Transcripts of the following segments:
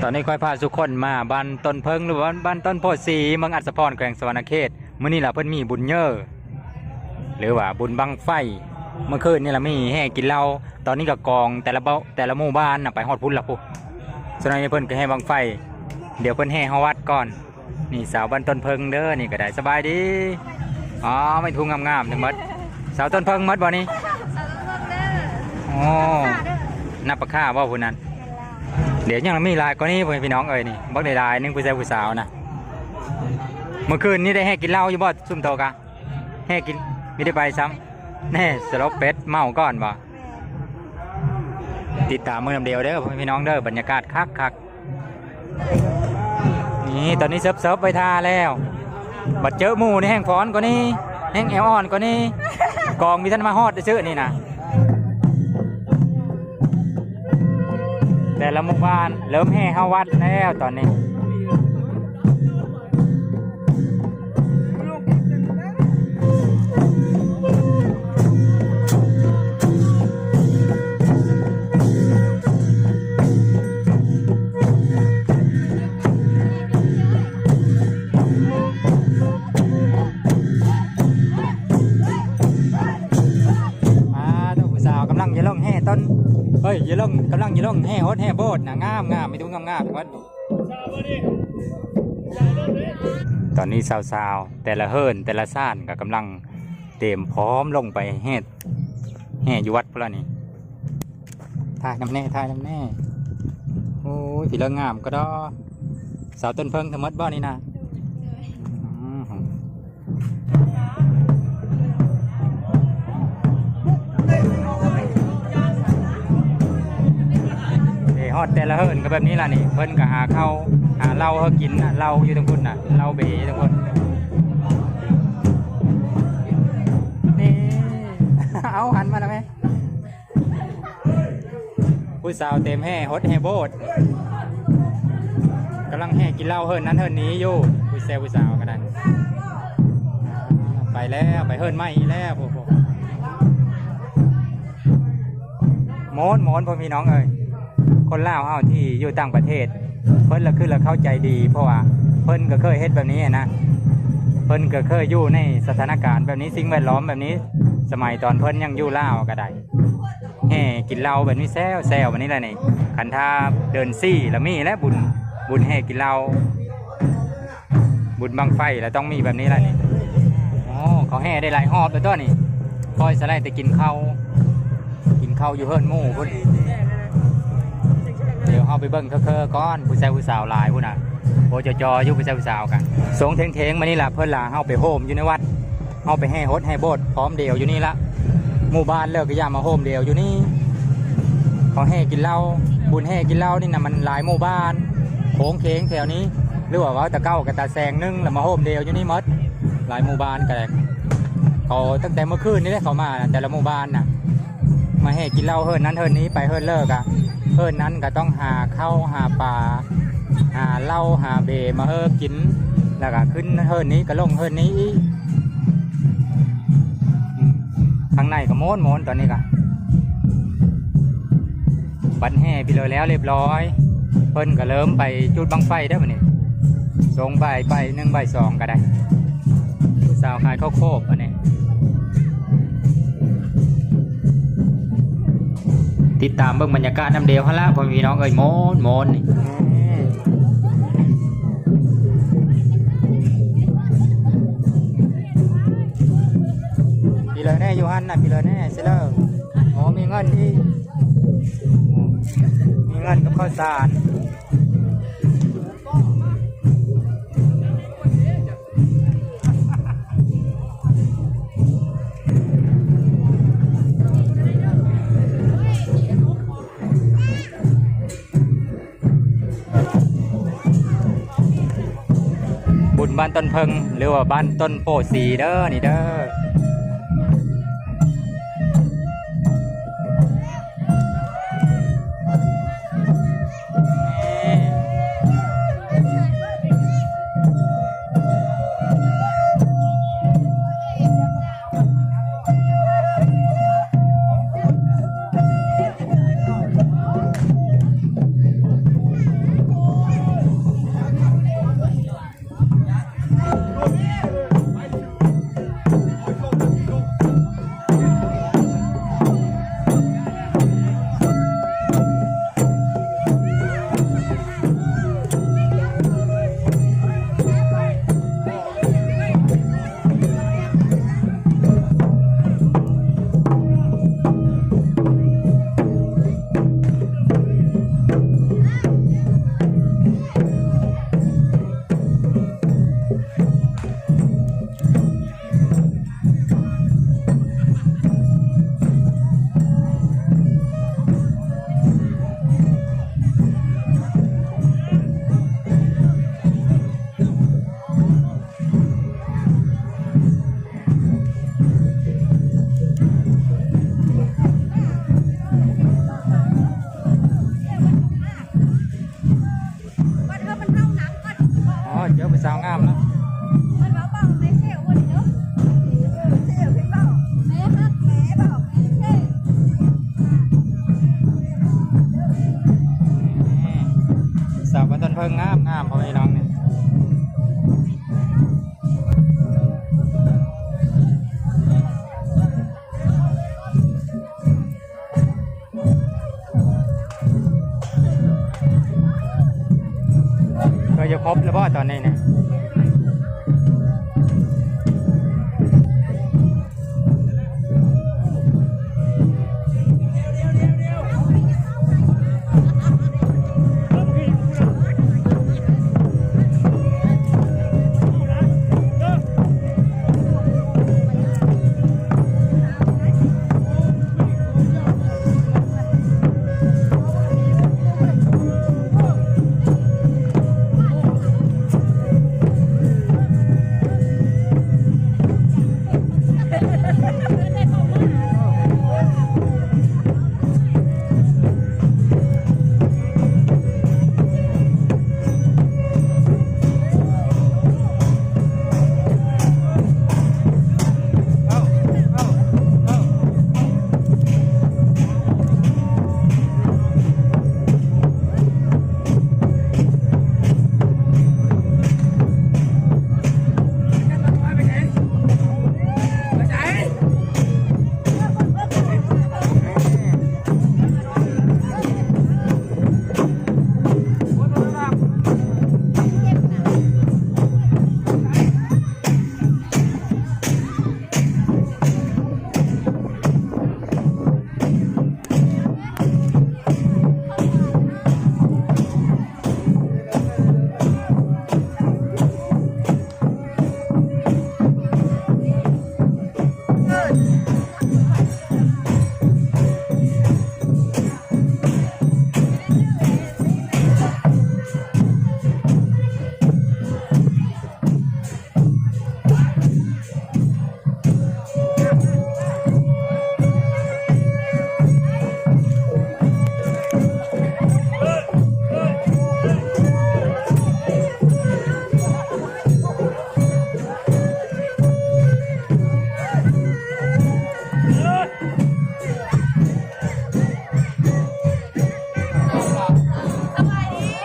ຕອນນີ້ຂ້ອຍພາທຸກຄົນມາບ້ານຕົ້ນເຜິ້ງ ຫຼືວ່າບ້ານຕົ້ນໂພສີ ເມືອງອັດສະພອນ ແຂວງສະຫວັນນະເຂດ. ມື້ນີ້ລະເພິ່ນມີບຸນເຍີ ຫຼືວ່າບຸນບັ້ງໄຟ. ເມື່ອຄືນນີ້ລະມີແຫ່ກິນເຫຼົ້າ. ຕອນນີ້ກະກອງແຕ່ລະເບົາ ແຕ່ລະໝູ່ບ້ານນະໄປຮອດພຸ້ນລະພຸ້ນ. ສ່ວນອັນນີ້ເພິ່ນກະແຫ່ບັ້ງໄຟ. ດຽວເພິ່ນແຫ່ຮອດວັດກ່ອນ. ນີ້ສາວບ້ານຕົ້ນເຜິ້ງເດີ ນີ້ກະໄດ້. ສະບາຍດີ. ອໍ ມີທຸງງາມໆທັງໝົດ. ສາວຕົ້ນເຜິ້ງໝົດບໍ່ນີ້? ສາວຕົ້ນເຜິ້ງເດີ. ໂອ້ ນັບປາຄາບໍ່ຜູ້ນັ້ນ? ດຽວຍັງມີຫຼາຍກວ່ານີ້ ພໍ່ແມ່ພີ່ນ້ອງເອີຍ. ນີ້ບັກຫຼາຍໆໜຶ່ງ ຜູ້ຊາຍຜູ້ສາວນະ. ມື້ຄືນນີ້ໄດ້ແຫ່ກິນເຫຼົ້າຢູ່ບໍ່ຊຸມໂຕກະ? ແຫ່ກິນ ມີແຕ່ໄປຊ້ຳ. ແນ່ ສະຫຼົບເປັດ ເມົາກ່ອນບໍ່? ຕິດຕາມເບິ່ງນຳດຽວເດີ ພໍ່ແມ່ພີ່ນ້ອງເດີ. ບັນຍາກາດຄັກໆ. ນີ້ຕອນນີ້ເສີບໆໄວ້ຖ້າແລ້ວ. ບັດເຈີໝູ່ນີ້ແຮ່ງຟ້ອນກວ່ານີ້ ແຮ່ງແອວອ່ອນກວ່ານີ້. ກອງມີທັນມາຮອດຊື່ໆນີ້ນະ. ແຕ່ລະໝູ່ບ້ານເລີ່ມແຫ່ເຂົ້າວັດແລ້ວຕອນນີ້. ອ່າ ໂຕຜູ້ສາວກຳລັງຈະລົງແຫ່ຕົ້ນ ເຮີ້ຍ ຈະລົງ ກຳລັງຈະລົງແຫ່ຫົດແຫ່ໂບດນະ. ງາມໆ ມີແຕ່ງາມໆທັງໝົດ. ຕອນນີ້ສາວໆ ແຕ່ລະເຮືອນແຕ່ລະຊານກະກຳລັງຕຽມພ້ອມລົງໄປແຫ່ ແຫ່ຢູ່ວັດພຸ້ນລະນີ້. ຖ່າຍນຳແນ່ ຖ່າຍນຳແນ່. ໂອ້ຍ ພີ່ເລີງງາມກະດໍ. ສາວຕົ້ນເຜິ້ງທັງໝົດບໍ່ນີ້ນະ? ໂດຍ ໂດຍ. ອືມ ເອີ ຮອດແຕ່ລະເຮືອນກະແບບນີ້ລະນີ້. ເພິ່ນກະຫາເຂົ້າຫາເຫຼົ້າໃຫ້ກິນນະ. ເຫຼົ້າຢູ່ທາງພຸ້ນນະ ເຫຼົ້າເບຢູ່ທາງພຸ້ນ. ນີ້ ເອົາ ຫັນມາແລ້ວແມະ. ຜູ້ສາວເຕັມແຫ່ຫົດແຫ່ໂບດ ກຳລັງແຫ່ກິນເຫຼົ້າເຮືອນນັ້ນເຮືອນນີ້ຢູ່. ຜູ້ແຊວຜູ້ສາວກະໄດ້ ໄປແລ້ວ ໄປເຮືອນໃໝ່ອີກແລ້ວ. ໂອ້ໂຫ ມ່ວນໆ ພໍ່ແມ່ພີ່ນ້ອງເອີຍ. ຄົນລາວເຮົາທີ່ຢູ່ຕ່າງປະເທດ ເພິ່ນລະຄືລະເຂົ້າໃຈດີ ເພາະວ່າເພິ່ນກະເຄີຍເຮັດແບບນີ້ຫັ້ນນະ. ເພິ່ນກະເຄີຍຢູ່ໃນສະຖານະການແບບນີ້ ສິ່ງແວດລ້ອມແບບນີ້ ສະໄໝຕອນເພິ່ນຍັງຢູ່ລາວກະໄດ້. ແຫ່ກິນເຫຼົ້າແບບນີ້ແຊວໆ ແບບນີ້ລະນີ້. ຄັນຖ້າເດືອນສີ່ລະມີແລ້ວ ບຸນ ບຸນແຫ່ກິນເຫຼົ້າ ບຸນບັ້ງໄຟລະຕ້ອງມີແບບນີ້ລະນີ້. ໂອ້ ເຂົາແຫ່ໄດ້ຫຼາຍຮອບແລ້ວຕົວະນີ້. ຂ້ອຍສະໄລແຕ່ກິນເຂົ້າ ກິນເຂົ້າຢູ່ເຮືອນໝູ່ພຸ້ນ. ດຽວເຮົາໄປເບິ່ງເຄີໆກ່ອນ ຜູ້ຊາຍຜູ້ສາວຫຼາຍພຸ້ນນະ. ໂອ້ ຈໍໆຢູ່ ຜູ້ຊາຍຜູ້ສາວກະ ຊົງເທັງໆ ມານີ້ລະ ເພິ່ນລະເຮົາໄປໂຮມຢູ່ໃນວັດ ເຮົາໄປແຫ່ຫົດແຫ່ໂບດພ້ອມດຽວຢູ່ນີ້ລະ. ໝູ່ບ້ານເລີກກະຢ່າມາໂຮມດຽວຢູ່ນີ້. ເຂົາແຫ່ກິນເຫຼົ້າ ບຸນແຫ່ກິນເຫຼົ້ານີ້ນະ ມັນຫຼາຍໝູ່ບ້ານໂຄງເຄງແຖວນີ້ ຫຼືວ່າເວົ້າແຕ່ເກົ່າກະຕາແສງໜຶ່ງລະມາໂຮມດຽວຢູ່ນີ້ໝົດ. ຫຼາຍໝູ່ບ້ານກະໄດ້ ເຂົາຕັ້ງແຕ່ມື້ຄືນນີ້ແຫຼະ ເຂົາມານະ ແຕ່ລະໝູ່ບ້ານນະ ມາແຫ່ກິນເຫຼົ້າເຮືອນນັ້ນເຮືອນນີ້ ໄປເຮືອນເລີກກະ ເຮືອນນັ້ນກະຕ້ອງຫາເຂົ້າຫາປາ ຫາເຫຼົ້າຫາເບມາເຮີກິນ ລະກະຂຶ້ນເຮືອນນີ້ກະລົງເຮືອນນີ້ອີກ. ອືມ ຂ້າງໃນກະມ່ວນໆ ຕອນນີ້ກະ ບັດແຫ່ພີ້ເລີແລ້ວລຽບລ້ອຍ ເພິ່ນກະເລີ່ມໄປຈູດບັ້ງໄຟເດີບາດນີ້. ຊ່ວງບ່າຍ ບ່າຍໜຶ່ງ ບ່າຍສອງກະໄດ້. ຜູ້ສາວຂາຍເຂົ້າໂຄບອັນນີ້. ຕິດຕາມເບິ່ງບັນຍາກາດນຳດຽວຫັ້ນລະ ພໍ່ແມ່ພີ່ນ້ອງເອີຍ ມ່ວນໆ ນີ້. ພີ້ເລີແນ່ ຢູ່ຫັ້ນນະ ພີ້ເລີແນ່ ຊິເລີ. ໂອ້ ມີເງິນອີກ ມີເງິນກັບເຂົ້າສານ. ບຸນບ້ານຕົ້ນເຜິ້ງ ຫຼືວ່າບ້ານຕົ້ນໂພສີເດີ ນີ້ເດີ. ໂອ້ ງາມເນາະ ນີ້ ສາວບ້ານຕົ້ນເຜິ້ງງາມໆ ພໍ່ແມ່ພີ່ນ້ອງນີ້. ເພິ່ນຢູ່ຄົບແລ້ວບໍ່ຕອນນີ້ນະ?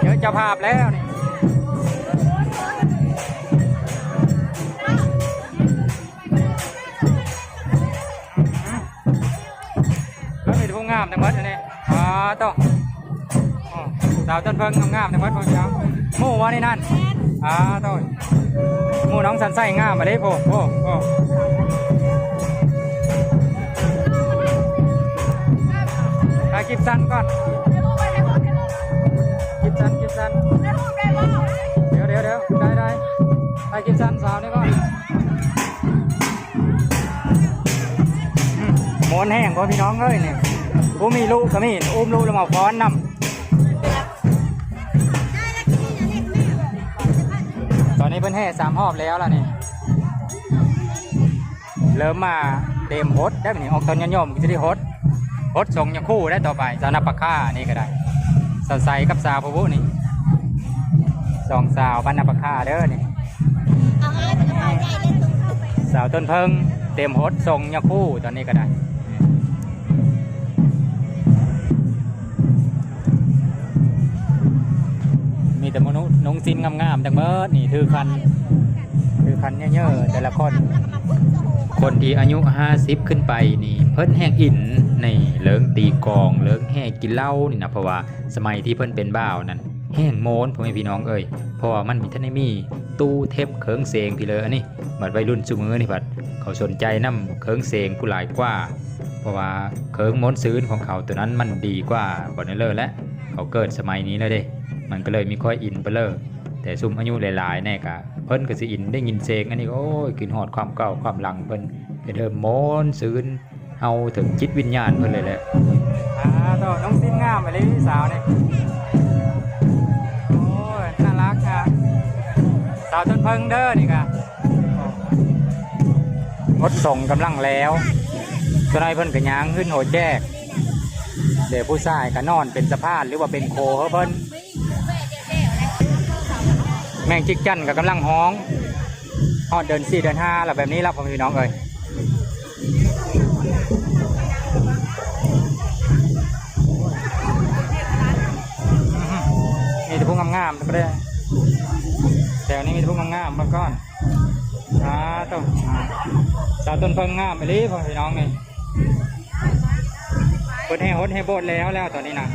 ເຈີເຈົ້າພາບແລ້ວນີ້. ເບິ່ງນີ້ ຜູ້ງາມທັງໝົດອັນນີ້ ປາໂຕ ໂອ້ ສາວຕົ້ນເຜິ້ງງາມໆ ທັງໝົດພວກເຈົ້າ ໝູ່ບໍ່ນີ້ນັ້ນ ປາໂຕ ໝູ່ນ້ອງສັນໄຊງາມອີ່ຫຼີ ໂອ້ ໂອ້ ໂອ້ ຖ່າຍຄລິບສັ້ນກ່ອນ ຄລິບສັ້ນ ຄລິບສັ້ນ ດຽວໆໆ ໄດ້ໆ ຖ່າຍຄລິບສັ້ນສາວນີ້ກ່ອນ. ອືມ ມ່ວນແຮງພໍ່ພີ່ນ້ອງເອີຍນີ້ ຜູ້ມີລູກກໍມີ ອຸ້ມລູກແລ້ວມາຟ້ອນນຳ. ຕອນນີ້ເພິ່ນແຫ່ສາມຮອບແລ້ວລະນີ້ ເລີ່ມມາເຕັມຫົດແລ້ວນີ້ ອອກຕົນຍອດນິຍົມກໍຈະໄດ້ຫົດ ຫົດສົ່ງຍາຄູໄດ້ຕໍ່ໄປ. ສາວນາປາຄານີ້ກໍໄດ້ ສາວໃສກັບສາວຜູ້ບຸນີ້ ສອງສາວບ້ານນາປາຄາເດີນີ້. ສາວຕົ້ນເຜິ້ງເຕັມຫົດສົ່ງຍາຄູຕອນນີ້ກໍໄດ້ ມີແຕ່ມະນຸນຸ່ງສິ້ນງາມໆ ທັງເບິດນີ້ ຖືຂັນ ຖືຂັນເຍີະໆ ແຕ່ລະຄົນ ຄົນທີ່ອາຍຸຫ້າສິບຂຶ້ນໄປນີ້ ເພິ່ນແຮ່ງອິນໃນເລີງຕີກອງ ເລີງແຫ່ກິນເຫຼົ້ານີ້ນະ ເພາະວ່າສະໄໝທີ່ເພິ່ນເປັນບ່າວນັ້ນ ແຮ່ງມ່ວນ ພໍ່ແມ່ພີ່ນ້ອງເອີຍ ເພາະວ່າມັນມີ ທັນໄດ້ມີຕູ້ເທັບເຄື່ອງເສງພີ້ເລີຍ ອັນນີ້ ບັດໄວລຸ້ນຊຸມື້ນີ້ພັດ ເຂົາສົນໃຈນຳເຄື່ອງເສງຜູ້ຫຼາຍກວ່າ ເພາະວ່າເຄື່ອງມ່ວນຊື່ນຂອງເຂົາໂຕນັ້ນມັນດີກວ່າ ບໍ່ແນວເລີແຫຼະ ເຂົາເກີດສະໄໝນີ້ແລ້ວເດ້ ມັນກໍເລີຍມີຄວາມອິນໄປເລີຍ. ແຕ່ຊຸມອາຍຸຫຼາຍໆແນ່ກະ ເພິ່ນກໍຊິອິນ ໄດ້ຍິນເສງອັນນີ້ ໂອ້ຍ ຄິດຮອດຄວາມເກົ່າຄວາມຫຼັງເພິ່ນ ເຮັດໃຫ້ມ່ວນຊື່ນ ເຮົາເຖິງຈິດວິນຍານເພິ່ນເລີຍແຫຼະ. ອ່າ ໂຕ ນ້ອງຊິນງາມອີ່ຫຼີສາວນີ້ ໂອ້ຍ ໜ້າລັກອະ ສາວຕົ້ນເຜິ້ງເດີນີ້ກະ ຫົດສົງກຳລັງແລ້ວ ສ່ວນໃຫຍ່ເພິ່ນກະຍ່າງຂຶ້ນຫົດແຈກ ແຕ່ຜູ້ຊາຍກະນອນເປັນສະພານ ຫຼືວ່າເປັນໂຄໃຫ້ເພິ່ນ. ແມງຈິກຈັນກໍກຳລັງຮ້ອງ ຮອດເດືອນສີ່ເດືອນຫ້າແລ້ວ ແບບນີ້ລະ ພໍ່ແມ່ພີ່ນ້ອງເອີຍ. ມີແຕ່ຜູ້ງາມໆ ແຖວນີ້ມີແຕ່ຜູ້ງາມໆ ເບິ່ງກ່ອນ. ສາທຸ ສາຕົ້ນເຜິ້ງງາມອີ່ຫຼີ ພໍ່ແມ່ພີ່ນ້ອງນີ້. ເພິ່ນແຫ່ຫົດແຫ່ໂບດແລ້ວ ແລ້ວຕອນນີ້ນະ.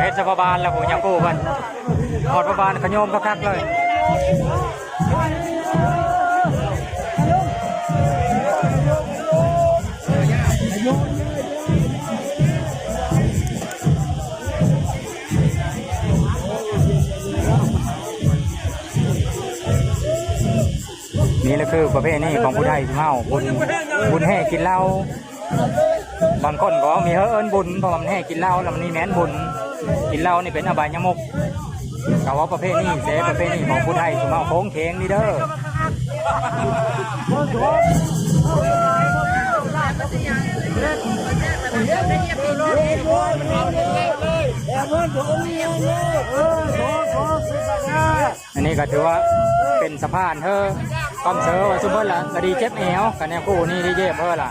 ເຮັດສະເພາະບ້ານແລ້ວ ຜູ້ຍັງກູ້ເພິ່ນ ຮອດພໍ່ບ້ານຂະໂຍມຄັກໆເລີຍ. ນີ້ລະຄືປະເພນີຂອງຜູ້ໄທຊຸມເຮົາ ບຸນ ບຸນແຫ່ກິນເຫຼົ້າ. ບາງຄົນກໍເວົ້າມີເຮີເອີ້ນບຸນ ເພາະວ່າມັນແຫ່ກິນເຫຼົ້າ ແລ້ວມັນມີແມ່ນບຸນ ກິນເຫຼົ້ານີ້ເປັນອະບາຍຍະມຸກ. ກໍເວົ້າປະເພນີແຊ ປະເພນີຂອງຜູ້ໄທຊຸມເຮົາໂຄ້ງເຄງນີ້ເດີ. ອັນນີ້ກໍຖືວ່າເປັນສະພານເຮີ ຄວາມເຊີວ່າຊຸມເພິ່ນລະ ລະດີເຈັບແອວ ກະແນວຄູ່ນີ້ດີເຈັບເຮີລະ.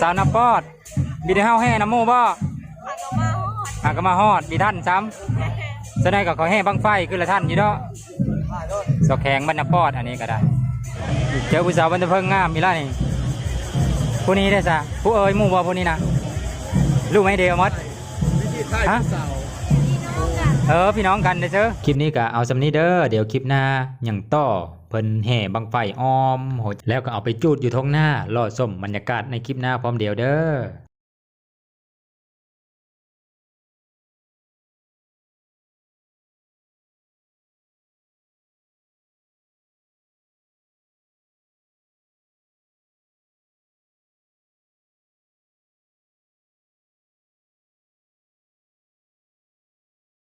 ສາວນາປອດ ມີແຕ່ເຮົາແຫ່ນຳໝູ່ບໍ່? ຫາກໍມາຮອດ ຫາກໍມາຮອດ ມີທັນຊ້ຳ. ສ່ວນໃຫຍ່ກໍເຂົາແຫ່ບັ້ງໄຟ ຄືລະທັນຢູ່ເນາະ. ສະແຂວງບ້ານນາປອດ ອັນນີ້ກໍໄດ້. ເຈີຜູ້ສາວບ້ານນາເພິງງາມອີກແລ້ວນີ້. ຜູ້ນີ້ເດ້ຊະ? ຜູ້ເອີຍໝູ່ບໍ່ຜູ້ນີ້ນະ? ຮູ້ໄໝເດວໝົດ? ຮະ? ເອີ ພີ່ນ້ອງກັນເດີເຊີ. ຄລິບນີ້ກໍເອົາສ່ຳນີ້ເດີ. ດຽວຄລິບໜ້າຍັງຕໍ່ ເພິ່ນແຫ່ບັ້ງໄຟອ້ອມ ແລ້ວກໍເອົາໄປຈູດຢູ່ທົ່ງນາ. ລໍຊົມບັນຍາກາດໃນຄລິບໜ້າພ້ອມດຽວເດີ.